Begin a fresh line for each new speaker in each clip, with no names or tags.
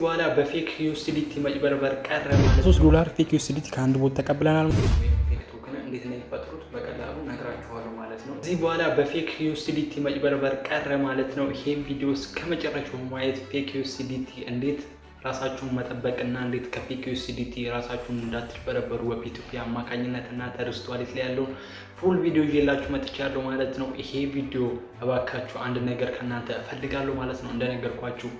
በኋላ በ fake USDT መጭበርበር ቀረ ማለት ነው።
3 ዶላር fake USDT ከአንድ bot ተቀብለናል።
ወይም fake token እንዴት እንደሚፈጥሩት በቀላሉ ነግራችኋለሁ ማለት ነው። ከዚህ በኋላ በ fake USDT መጭበርበር ቀረ ማለት ነው። ይሄን ቪዲዮ እስከ መጨረሻው ማየት፣ fake USDT እንዴት ራሳችሁን መጠበቅና እንዴት ከ fake USDT ራሳችሁን እንዳትጭበረበሩ በ P2P አማካኝነት እና Trust Wallet ላይ ያለውን full ቪዲዮ ይዤላችሁ መጥቻለሁ ማለት ነው። ይሄ ቪዲዮ እባካችሁ አንድ ነገር ከእናንተ እፈልጋለሁ ማለት ነው። እንደነገርኳችሁ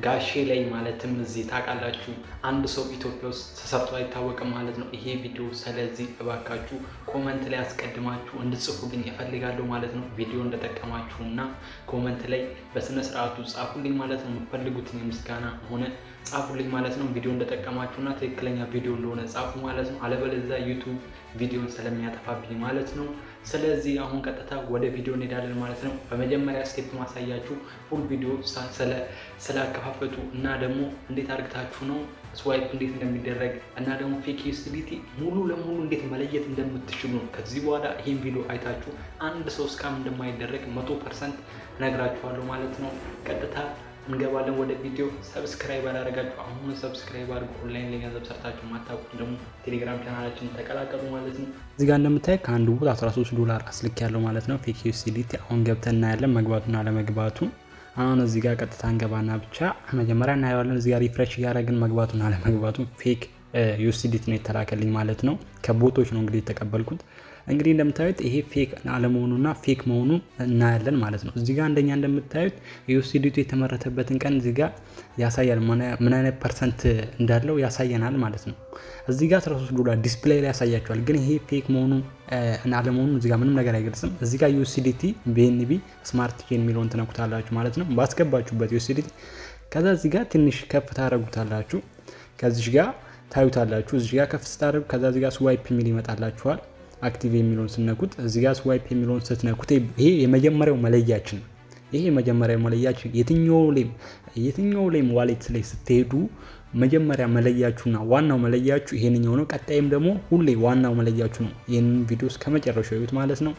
ጋሼ ላይ ማለትም እዚህ ታውቃላችሁ፣ አንድ ሰው ኢትዮጵያ ውስጥ ተሰርቶ አይታወቅም ማለት ነው ይሄ ቪዲዮ። ስለዚህ እባካችሁ comment ላይ አስቀድማችሁ እንድጽፉልኝ እፈልጋለሁ ማለት ነው። ቪዲዮ እንደጠቀማችሁ እና comment ላይ በስነ ስርዓቱ ጻፉልኝ ማለት ነው። የምትፈልጉትን የምስጋና ሆነ ጻፉልኝ ማለት ነው። ቪዲዮ እንደጠቀማችሁ እና ትክክለኛ ቪዲዮ እንደሆነ ጻፉ ማለት ነው። አለበለዚያ YouTube ቪዲዮን ስለሚያጠፋብኝ ማለት ነው። ስለዚህ አሁን ቀጥታ ወደ ቪዲዮ እንሄዳለን ማለት ነው። በመጀመሪያ step ማሳያችሁ full ቪዲዮ ስለ አከፋፈቱ እና ደግሞ እንዴት አድርግታችሁ ነው swipe እንዴት እንደሚደረግ እና ደግሞ fake USDT ሙሉ ለሙሉ እንዴት መለየት እንደምትችሉ ነው። ከዚህ በኋላ ይህን ቪዲዮ አይታችሁ አንድ ሰው scam እንደማይደረግ 100% እነግራችኋለሁ ማለት ነው። ቀጥታ እንገባለን ወደ ቪዲዮ። Subscribe ያላደረጋችሁ አሁን subscribe አድርጉ። ኦንላይን ላይ ገንዘብ ሰርታችሁ ማታውቁ ደግሞ ቴሌግራም ቻናላችን ተቀላቀሉ ማለት ነው።
እዚህ ጋር እንደምታይ ከአንድ bot 13 ዶላር አስልክ ያለው ማለት ነው። Fake USDT አሁን ገብተን እናያለን መግባቱን አለመግባቱን። አሁን እዚህ ጋር ቀጥታ እንገባና ብቻ መጀመሪያ እናየዋለን። እዚህ ጋር refresh እያደረግን መግባቱን አለመግባቱን። Fake USDT ነው የተላከልኝ ማለት ነው። ከ bot ኦች ነው እንግዲህ የተቀበልኩት። እንግዲህ እንደምታዩት ይሄ fake አለመሆኑና fake መሆኑን እናያለን ማለት ነው። እዚህ ጋር አንደኛ እንደምታዩት USDT የተመረተበትን ቀን እዚህ ጋር ያሳያል። ምን አይነት percent እንዳለው ያሳየናል ማለት ነው። እዚህ ጋር 13 ዶላር display ላይ ያሳያቸዋል። ግን ይሄ fake መሆኑ አለመሆኑ እዚህ ጋር ምንም ነገር አይገልጽም። እዚህ ጋር USDT BNB Smart Chain የሚለውን ትነኩታላችሁ ማለት ነው። ባስገባችሁበት USDT ከዛ እዚህ ጋር ትንሽ ከፍ ታደረጉታላችሁ። ከዚህ ጋር ታዩታላችሁ። እዚህ ጋር ከፍ ስታደርጉ ከዛ እዚህ ጋር swipe የሚል ይመጣላችኋል። Active የሚለውን ስነኩት፣ እዚህ ጋር swipe የሚለውን ስትነኩት ይሄ የመጀመሪያው መለያችን ነው። ይሄ የመጀመሪያው መለያችን፣ የትኛው ላይም wallet ላይ ስትሄዱ መጀመሪያ መለያችሁና ዋናው መለያችሁ ይሄንኛው ነው። ቀጣይም ደግሞ ሁሌ ዋናው መለያችሁ ነው። ይህንን ቪዲዮ እስከ መጨረሻው እዩት ማለት ነው።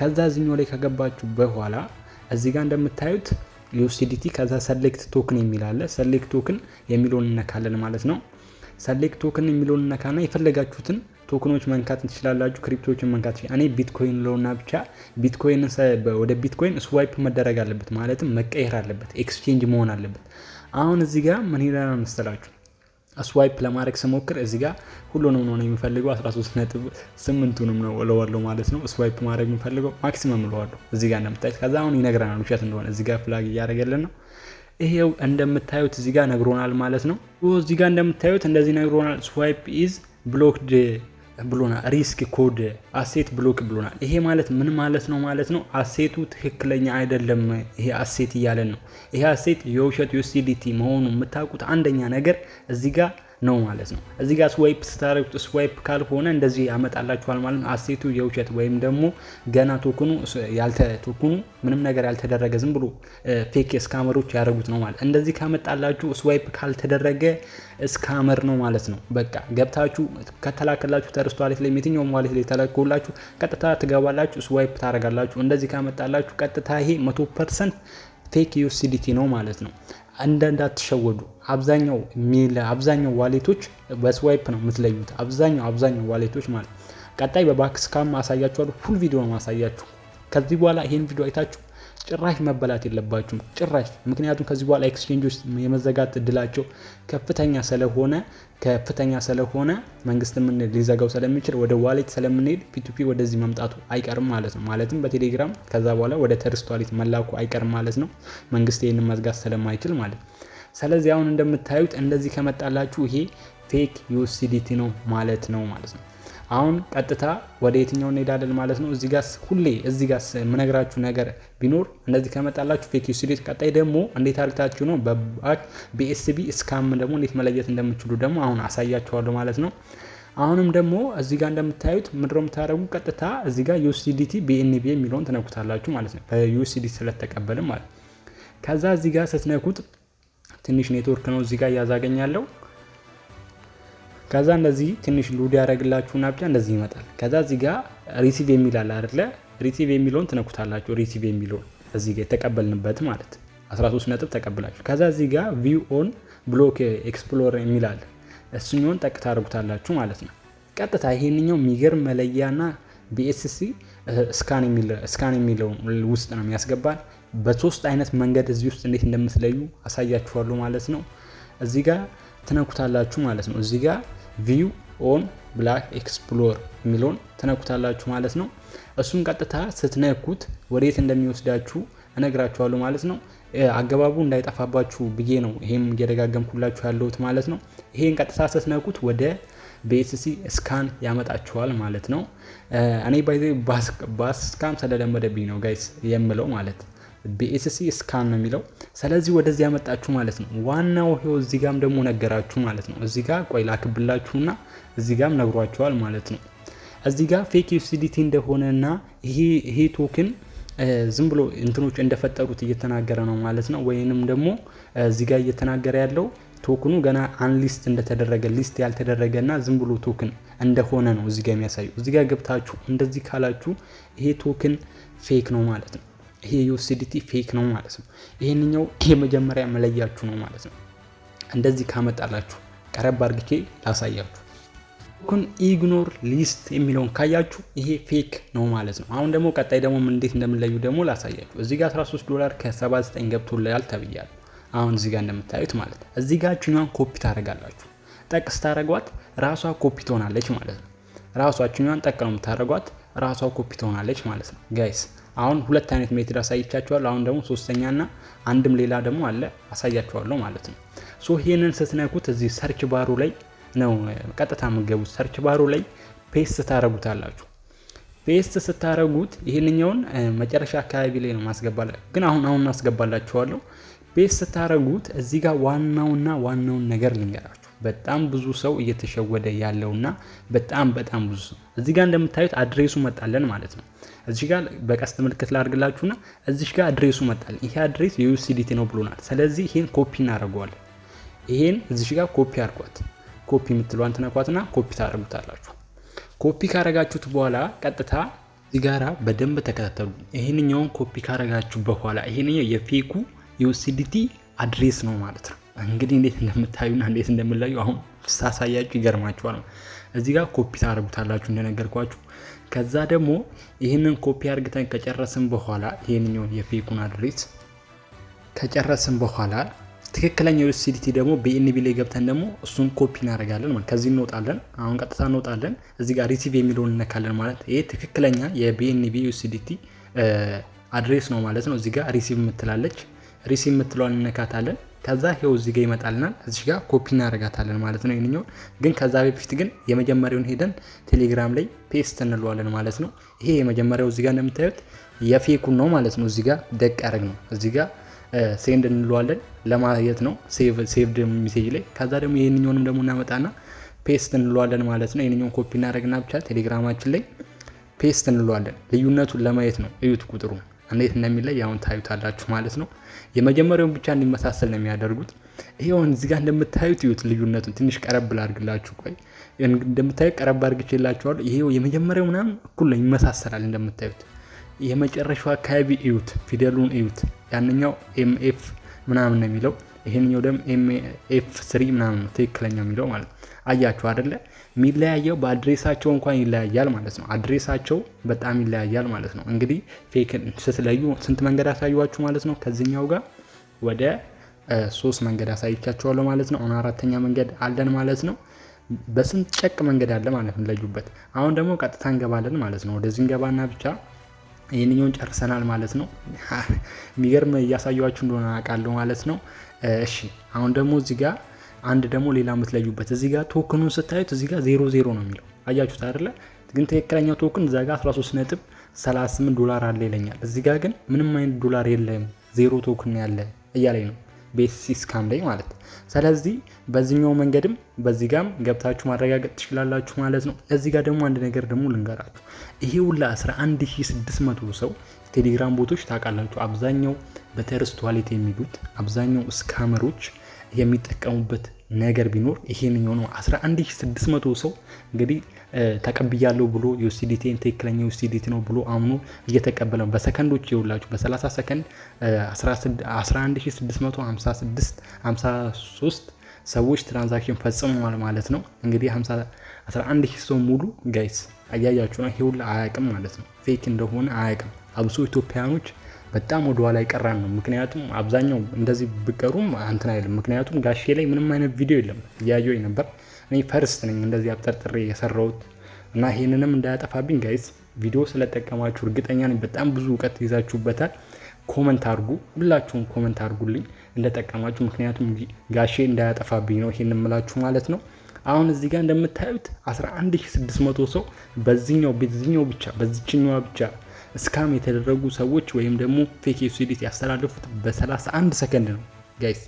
ከዛ እዚኛው ላይ ከገባችሁ በኋላ እዚህ ጋር እንደምታዩት USDT ከዛ select token የሚል አለ። Select token የሚለውን እነካለን ማለት ነው። Select token የሚለውን እነካና የፈለጋችሁትን token ኦች መንካት ትችላላችሁ። Crypto ዎችን መንካት ትችላላችሁ። እኔ ቢትኮይን ለውና ብቻ ቢትኮይን ወደ ቢትኮይን swipe መደረግ አለበት፣ ማለትም መቀየር አለበት፣ exchange መሆን አለበት። አሁን እዚህ ጋር ምን ይላል መሰላችሁ? Swipe ለማድረግ ስሞክር እዚህ ጋር ሁሉንም ነው የሚፈልገው፣ 13.8ቱንም ነው እለዋለሁ ማለት ነው። Swipe ማድረግ የምፈልገው maximum እለዋለሁ እዚህ ጋር እንደምታዩት። ከዛ አሁን ይነግረናል ውሸት እንደሆነ፣ እዚህ ጋር flag እያደረገልን ነው። ይሄው እንደምታዩት እዚህ ጋር ነግሮናል ማለት ነው። እዚህ ጋር እንደምታዩት እንደዚህ ነግሮናል። Swipe is blocked ብሎናል። Risk code asset block ብሎናል። ይሄ ማለት ምን ማለት ነው ማለት ነው? Asset ኡ ትክክለኛ አይደለም ይሄ asset እያለን ነው። ይሄ asset የውሸት USDT መሆኑ የምታውቁት አንደኛ ነገር እዚህ ጋር ነው ማለት ነው። እዚህ ጋር swipe ስታደርጉት swipe ካልሆነ እንደዚህ ያመጣላችኋል ማለት ነው። Asset ኡ የውሸት ወይም ደግሞ ገና token ኑ ያልተ token ኑ ምንም ነገር ያልተደረገ፣ ዝም ብሎ fake scammer ኦች ያደረጉት ነው ማለት። እንደዚህ ካመጣላችሁ swipe ካልተደረገ scammer ነው ማለት ነው። በቃ ገብታችሁ ከተላከላችሁ Trust Wallet ላይ፣ የትኛውም wallet ላይ ተላከላችሁ ቀጥታ ትገባላችሁ፣ swipe ታደርጋላችሁ። እንደዚህ ካመጣላችሁ ቀጥታ ይሄ 100% fake USDT ነው ማለት ነው። እንዳትሸወዱ። አብዛኛው wallet ኦች በ swipe ነው የምትለዩት። አብዛኛው wallet ኦች ማለት። ቀጣይ በ back scam አሳያችኋለሁ። Full ቪዲዮ ነው ማሳያችሁ። ከዚህ በኋላ ይሄን ቪዲዮ አይታችሁ ጭራሽ መበላት የለባችሁም ጭራሽ። ምክንያቱም ከዚህ በኋላ ኤክስቼንጆች የመዘጋት እድላቸው ከፍተኛ ስለሆነ መንግስትም ሊዘጋው ስለሚችል ወደ wallet ስለምንሄድ P2P ወደዚህ መምጣቱ አይቀርም ማለት ነው። ማለትም በቴሌግራም ከዛ በኋላ ወደ Trust Wallet መላኩ አይቀርም ማለት ነው። መንግስት ይህንን መዝጋት ስለማይችል ማለት ነው። ስለዚህ አሁን እንደምታዩት እንደዚህ ከመጣላችሁ ይሄ fake USDT ነው ማለት ነው። አሁን ቀጥታ ወደ የትኛው እንሄዳለን ማለት ነው? እዚህ ጋር ሁሌ እዚህ ጋር የምነግራችሁ ነገር ቢኖር እንደዚህ ከመጣላችሁ fake USDT፣ ቀጣይ ደግሞ እንዴት አድርጋችሁ ነው በ back BSB scam ደግሞ እንዴት መለየት እንደምትችሉ ደግሞ አሁን አሳያችኋለሁ ማለት ነው። አሁንም ደግሞ እዚህ ጋር እንደምታዩት ምንድነው የምታደርጉ? ቀጥታ እዚህ ጋር USDT BNB የሚለውን ትነኩታላችሁ ማለት ነው። በ USDT ስለተቀበልም ማለት። ከዛ እዚህ ጋር ስትነኩት ትንሽ ኔትወርክ ነው እዚህ ጋር እያዛገኛለሁ። ከዛ እንደዚህ ትንሽ load ያደርግላችሁና ብቻ እንደዚህ ይመጣል። ከዛ እዚህ ጋር receive የሚል አለ አይደለ? Receive የሚለውን ትነኩታላችሁ። Receive የሚለውን እዚህ ጋር የተቀበልንበት ማለት 13 ነጥብ ተቀብላችሁ ከዛ እዚህ ጋር view on block explorer የሚላል እሱኛውን ጠቅ ታደርጉታላችሁ ማለት ነው። ቀጥታ ይሄንኛው የሚገርም መለያና BSC scan የሚለው ውስጥ ነው የሚያስገባል። በሶስት አይነት መንገድ እዚህ ውስጥ እንዴት እንደምትለዩ አሳያችኋለሁ ማለት ነው። እዚህ ጋር ትነኩታላችሁ ማለት ነው። እዚህ ጋር view on block explorer የሚለውን ትነኩታላችሁ ማለት ነው። እሱን ቀጥታ ስትነኩት ወዴት እንደሚወስዳችሁ እነግራችኋለሁ ማለት ነው። አገባቡ እንዳይጠፋባችሁ ብዬ ነው ይሄም እየደጋገምኩላችሁ ያለሁት ማለት ነው። ይሄን ቀጥታ ስትነኩት ወደ BSC scan ያመጣችኋል ማለት ነው። እኔ by the way ባስካም ስለለመደብኝ ነው guys የምለው ማለት BSC scan ነው የሚለው። ስለዚህ ወደዚህ ያመጣችሁ ማለት ነው። ዋናው ይኸው እዚህ ጋም ደግሞ ነገራችሁ ማለት ነው። እዚህ ጋር ቆይ ላክብላችሁና እዚህ ጋም ነግሯችኋል ማለት ነው። እዚህ ጋር fake USDT እንደሆነና ይሄ token ዝም ብሎ እንትኖች እንደፈጠሩት እየተናገረ ነው ማለት ነው። ወይንም ደግሞ እዚህ ጋር እየተናገረ ያለው token ኑ ገና unlist እንደተደረገ፣ list ያልተደረገ እና ዝም ብሎ token እንደሆነ ነው እዚህ ጋር የሚያሳየው። እዚህ ጋር ገብታችሁ እንደዚህ ካላችሁ ይሄ token fake ነው ማለት ነው። ይሄ USDT fake ነው ማለት ነው። ይሄንኛው የመጀመሪያ መለያችሁ ነው ማለት ነው። እንደዚህ ካመጣላችሁ ቀረብ አድርጌ ላሳያችሁ። Token ignore list የሚለውን ካያችሁ ይሄ fake ነው ማለት ነው። አሁን ደግሞ ቀጣይ ደግሞ እንዴት እንደምንለዩ ደግሞ ላሳያችሁ። እዚህ ጋር 13 ዶላር ከ79 ገብቶልሃል ተብያለሁ። አሁን እዚህ ጋር እንደምታዩት ማለት ነው። እዚህ ጋር ችኛዋን ኮፒ ታደርጋላችሁ። ጠቅ ስታደርጓት ራሷ ኮፒ ትሆናለች ማለት ነው። ራሷ ችኛዋን ጠቅ ነው የምታደርጓት፣ ራሷ ኮፒ ትሆናለች ማለት ነው guys። አሁን ሁለት አይነት method አሳይቻችኋለሁ። አሁን ደግሞ ሶስተኛና አንድም ሌላ ደግሞ አለ አሳያችኋለሁ ማለት ነው። So ይሄንን ስትነኩት እዚህ search bar ኡ ላይ ነው ቀጥታ የምትገቡት። Search bar ኡ ላይ paste ታረጉታላችሁ። Paste ስታረጉት ይሄንኛውን መጨረሻ አካባቢ ላይ ነው ማስገባላ፣ ግን አሁን አሁን አስገባላችኋለሁ። Paste ስታረጉት እዚህ ጋር ዋናውና ዋናውን ነገር ልንገራችሁ። በጣም ብዙ ሰው እየተሸወደ ያለውና በጣም በጣም ብዙ ሰው እዚህ ጋር እንደምታዩት address ኡ መጣለን ማለት ነው። እዚህ ጋር በቀስት ምልክት ላድርግላችሁና እዚህ ጋር address ኡ መጣለን። ይሄ address የ USDT ነው ብሎናል። ስለዚህ ይሄን ኮፒ እናደርገዋለን። ይሄን እዚህ ጋር ኮፒ አድርጓት፣ ኮፒ የምትለዋን ትነኳትና ኮፒ ታደርጉታላችሁ። ኮፒ ካረጋችሁት በኋላ ቀጥታ እዚህ ጋራ በደንብ ተከታተሉ። ይሄንኛውን ኮፒ ካረጋችሁ በኋላ ይሄንኛው የ fake ኡ USDT address ነው ማለት ነው። እንግዲህ እንዴት እንደምታዩና እንዴት እንደምለዩ አሁን ሳሳያችሁ ይገርማችኋል። እዚህ ጋር ኮፒ ታደርጉታላችሁ እንደነገርኳችሁ። ከዛ ደግሞ ይህንን ኮፒ አድርግተን ከጨረስን በኋላ ይህንኛውን የ fake ኡን address ከጨረስን በኋላ ትክክለኛ USDT ደግሞ BNB ላይ ገብተን ደግሞ እሱን ኮፒ እናደርጋለን ማለት ከዚህ እንወጣለን። አሁን ቀጥታ እንወጣለን። እዚህ ጋር receive የሚለውን እነካለን ማለት ይሄ ትክክለኛ የ BNB USDT address ነው ማለት ነው። እዚህ ጋር receive የምትላለች፣ receive የምትለዋን እነካታለን። ከዛ ይሄው እዚህ ጋር ይመጣልናል። እዚህ ጋር ኮፒ እናደርጋታለን ማለት ነው። ይሄንኛው ግን ከዛ በፊት ግን የመጀመሪያውን ሄደን ቴሌግራም ላይ paste እንለዋለን ማለት ነው። ይሄ የመጀመሪያው እዚህ ጋር እንደምታዩት የ fake ኡን ነው ማለት ነው። እዚህ ጋር ደቅ ያደረግ ነው። እዚህ ጋር send እንለዋለን ለማየት ነው saved message ላይ። ከዛ ደግሞ ይሄንኛውንም ደግሞ እናመጣና paste እንለዋለን ማለት ነው። ይሄንኛውን ኮፒ እናደርግና ብቻ ቴሌግራማችን ላይ paste እንለዋለን ልዩነቱን ለማየት ነው። እዩት ቁጥሩ እንዴት እንደሚለይ አሁን ታዩታላችሁ ማለት ነው። የመጀመሪያውን ብቻ እንዲመሳሰል ነው የሚያደርጉት። ይሄውን እዚህ ጋር እንደምታዩት እዩት ልዩነቱን። ትንሽ ቀረብ ላድርግላችሁ። ቆይ እንደምታዩት ቀረብ አድርግቼላችኋለሁ። ይሄው የመጀመሪያው ምናምን እኩል ነው ይመሳሰላል እንደምታዩት። የመጨረሻው አካባቢ እዩት፣ ፊደሉን እዩት። ያንኛው MF ምናምን ነው የሚለው፣ ይሄንኛው ደግሞ MF 3 ምናምን ነው ትክክለኛው የሚለው ማለት ነው። አያችሁ አይደለ? የሚለያየው በ address ኣቸው እንኳን ይለያያል ማለት ነው። Address ኣቸው በጣም ይለያያል ማለት ነው። እንግዲህ fake ስትለዩ ስንት መንገድ አሳዩዋችሁ ማለት ነው። ከዚህኛው ጋር ወደ ሶስት መንገድ አሳይቻችኋለሁ ማለት ነው። አሁን አራተኛ መንገድ አለን ማለት ነው። በስንት ጨቅ መንገድ አለ ማለት ነው ለዩበት። አሁን ደግሞ ቀጥታ እንገባለን ማለት ነው። ወደዚህ እንገባና ብቻ ይህንኛውን ጨርሰናል ማለት ነው። የሚገርም እያሳየኋችሁ እንደሆነ አውቃለሁ ማለት ነው። እሺ አሁን ደግሞ እዚህ ጋር አንድ ደግሞ ሌላ የምትለዩበት እዚህ ጋር token ኑን ስታዩት እዚህ ጋር 00 ነው የሚለው አያችሁት አይደለ? ግን ትክክለኛው token እዛ ጋር 13.38 ዶላር አለ ይለኛል። እዚህ ጋር ግን ምንም አይነት ዶላር የለም፣ ዜሮ token ያለ እያለኝ ነው BSC scan ላይ ማለት። ስለዚህ በዚህኛው መንገድም በዚህ ጋም ገብታችሁ ማረጋገጥ ትችላላችሁ ማለት ነው። እዚህ ጋር ደግሞ አንድ ነገር ደግሞ ልንገራችሁ። ይሄ ሁላ 11,600 ሰው ቴሌግራም bot ኦች ታውቃላችሁ፣ አብዛኛው በ Trust Wallet የሚሉት አብዛኛው scammer ኦች የሚጠቀሙበት ነገር ቢኖር ይሄንኛው ነው። 11,600 ሰው እንግዲህ ተቀብያለሁ ብሎ USDT ን ትክክለኛ USDT ነው ብሎ አምኖ እየተቀበለ ነው። በሰከንዶች ይውላችሁ በ30 ሰከንድ 11,656 53 ሰዎች transaction ፈጽመዋል ማለት ነው። እንግዲህ 11,000 ሰው ሙሉ guys አያያችሁ ነው። ይሄ ሁላ አያውቅም ማለት ነው። Fake እንደሆነ አያውቅም። አብሶ ኢትዮጵያኖች በጣም ወደ ኋላ የቀራን ነው። ምክንያቱም አብዛኛው እንደዚህ ብቀሩም እንትን አይልም። ምክንያቱም ጋሼ ላይ ምንም አይነት ቪዲዮ የለም፣ እያየሁኝ ነበር። እኔ first ነኝ እንደዚህ አብጠርጥሬ የሰራሁት እና ይሄንንም እንዳያጠፋብኝ guys ቪዲዮ ስለጠቀማችሁ እርግጠኛ ነኝ በጣም ብዙ እውቀት ይዛችሁበታል። Comment አድርጉ፣ ሁላችሁም comment አድርጉልኝ እንደጠቀማችሁ። ምክንያቱም ጋሼ እንዳያጠፋብኝ ነው ይሄን የምላችሁ ማለት ነው። አሁን እዚህ ጋር እንደምታዩት 11,600 ሰው በዚህኛው ብቻ በዚችኛዋ ብቻ scam የተደረጉ ሰዎች ወይም ደግሞ fake USDT ያስተላለፉት በ31 ሰከንድ ነው guys።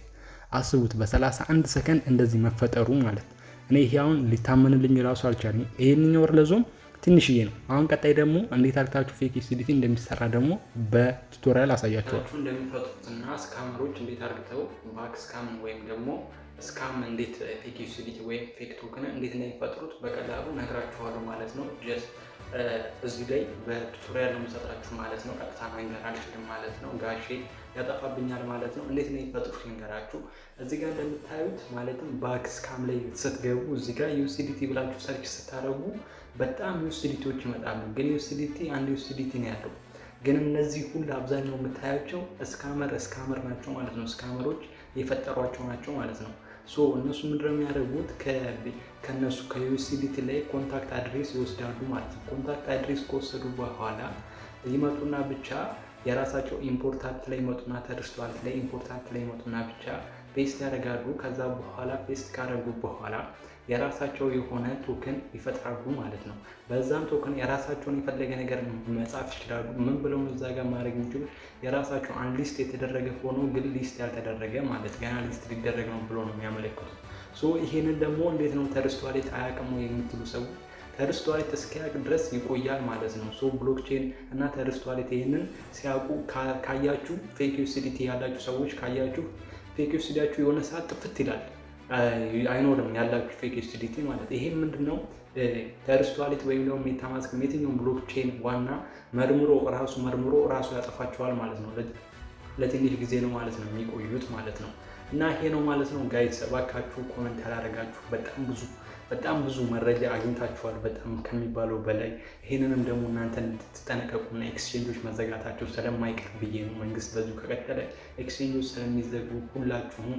አስቡት በ31 ሰከንድ እንደዚህ መፈጠሩ ማለት። እኔ ይሄ አሁን ሊታመንልኝ ራሱ አልቻለም። ይሄንኛው ወር ለዞም ትንሽዬ ነው። አሁን ቀጣይ ደግሞ እንዴት አድርጋችሁ fake USDT እንደሚሰራ ደግሞ በ tutorial አሳያችኋለሁ።
እንደሚፈጥሩትና scammer ኦች እንዴት አድርገው back scam ወይም ደግሞ scam እንዴት fake USDT ወይም fake token እንዴት እንደሚፈጥሩት በቀላሉ ነግራችኋለሁ ማለት ነው። Just እዚህ ላይ በ tutorial ነው የምሰጣችሁ ማለት ነው። ቀጥታ መንገር አልችልም ማለት ነው። ጋሼ ያጠፋብኛል ማለት ነው። እንዴት እንደሚፈጥሩት ልንገራችሁ። እዚህ ጋር እንደምታዩት ማለትም back scam ላይ ስትገቡ እዚህ ጋር USDT ብላችሁ search ስታደርጉ በጣም USDT ዎች ይመጣሉ። ግን USDT አንድ USDT ነው ያለው። ግን እነዚህ ሁሉ አብዛኛው የምታያቸው scammer ናቸው ማለት ነው። Scammer ኦች የፈጠሯቸው ናቸው ማለት ነው። So እነሱ ምንድነው የሚያደርጉት? ከነሱ ከ USDT ላይ contact address ይወስዳሉ ማለት ነው። Contact address ከወሰዱ በኋላ ይመጡና ብቻ የራሳቸው important ላይ ይመጡና Trust Wallet ላይ important ላይ ይመጡና ብቻ paste ያደርጋሉ። ከዛ በኋላ paste ካደረጉ በኋላ የራሳቸው የሆነ token ይፈጥራሉ ማለት ነው። በዛም token የራሳቸውን የፈለገ ነገር መጻፍ ይችላሉ። ምን ብለው ነው እዛ ጋር ማድረግ የሚችሉት? የራሳቸው unlist የተደረገ ሆኖ ግን list ያልተደረገ ማለት ገና list ሊደረግ ነው ብሎ ነው የሚያመለክቱት። So ይሄንን ደግሞ እንዴት ነው Trust Wallet አያውቅም ወይ የምትሉ ሰዎች፣ Trust Wallet እስኪያውቅ ድረስ ይቆያል ማለት ነው። So blockchain እና Trust Wallet ይሄንን ሲያውቁ ካያችሁ፣ fake USDT ያላችሁ ሰዎች ካያችሁ fake USDT ያችሁ የሆነ ሰዓት ጥፍት ይላል፣ አይኖርም ያላችሁ fake USDT ማለት። ይሄ ምንድነው? Trust Wallet ወይም ደግሞ MetaMask የትኛውም blockchain ዋና መርምሮ ራሱ መርምሮ ራሱ ያጠፋቸዋል ማለት ነው። ለትንሽ ጊዜ ነው ማለት ነው የሚቆዩት ማለት ነው። እና ይሄ ነው ማለት ነው guys። እባካችሁ comment ያላደረጋችሁ በጣም ብዙ በጣም ብዙ መረጃ አግኝታችኋል፣ በጣም ከሚባለው በላይ። ይሄንንም ደግሞ እናንተ እንድትጠነቀቁና ኤክስቼንጆች መዘጋታቸው ስለማይቀር ብዬ ነው። መንግስት በዚሁ ከቀጠለ ኤክስቼንጆች ስለሚዘጉ ሁላችሁም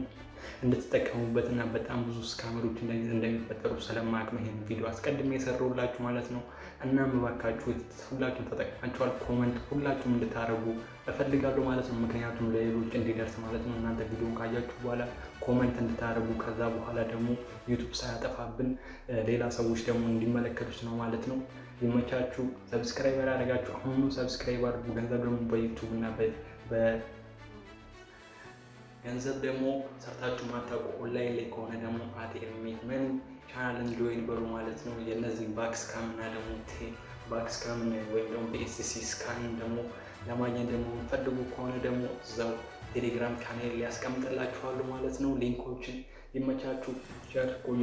እንድትጠቀሙበት እና በጣም ብዙ scammer ኦች እንደሚፈጠሩ ስለማቅ ነው ይሄን ቪዲዮ አስቀድሜ የሰራሁላችሁ ማለት ነው። እናም እባካችሁ ሁላችሁም ተጠቅማችኋል፣ comment ሁላችሁም እንድታደርጉ እፈልጋለሁ ማለት ነው። ምክንያቱም ለሌሎች እንዲደርስ ማለት ነው። እናንተ ቪዲዮን ካያችሁ በኋላ comment እንድታደርጉ ከዛ በኋላ ደግሞ YouTube ሳያጠፋብን ሌላ ሰዎች ደግሞ እንዲመለከቱት ነው ማለት ነው። ይመቻችሁ። Subscribe ያላደረጋችሁ አሁኑ subscribe አድርጉ። ገንዘብ ደግሞ በ YouTube እና ገንዘብ ደግሞ ሰርታችሁ ማታውቁ ኦንላይን ላይ ከሆነ ደግሞ @make money channel ን join በሉ ማለት ነው። የእነዚህ back scam እና ደግሞ back scam ወይም ደግሞ BSC scan ደግሞ ለማግኘት ደግሞ የምትፈልጉ ከሆነ ደግሞ እዛው ቴሌግራም ቻናል ሊያስቀምጥላችኋለሁ ማለት ነው link ኦችን። ይመቻችሁ። ቸር ቆዩ።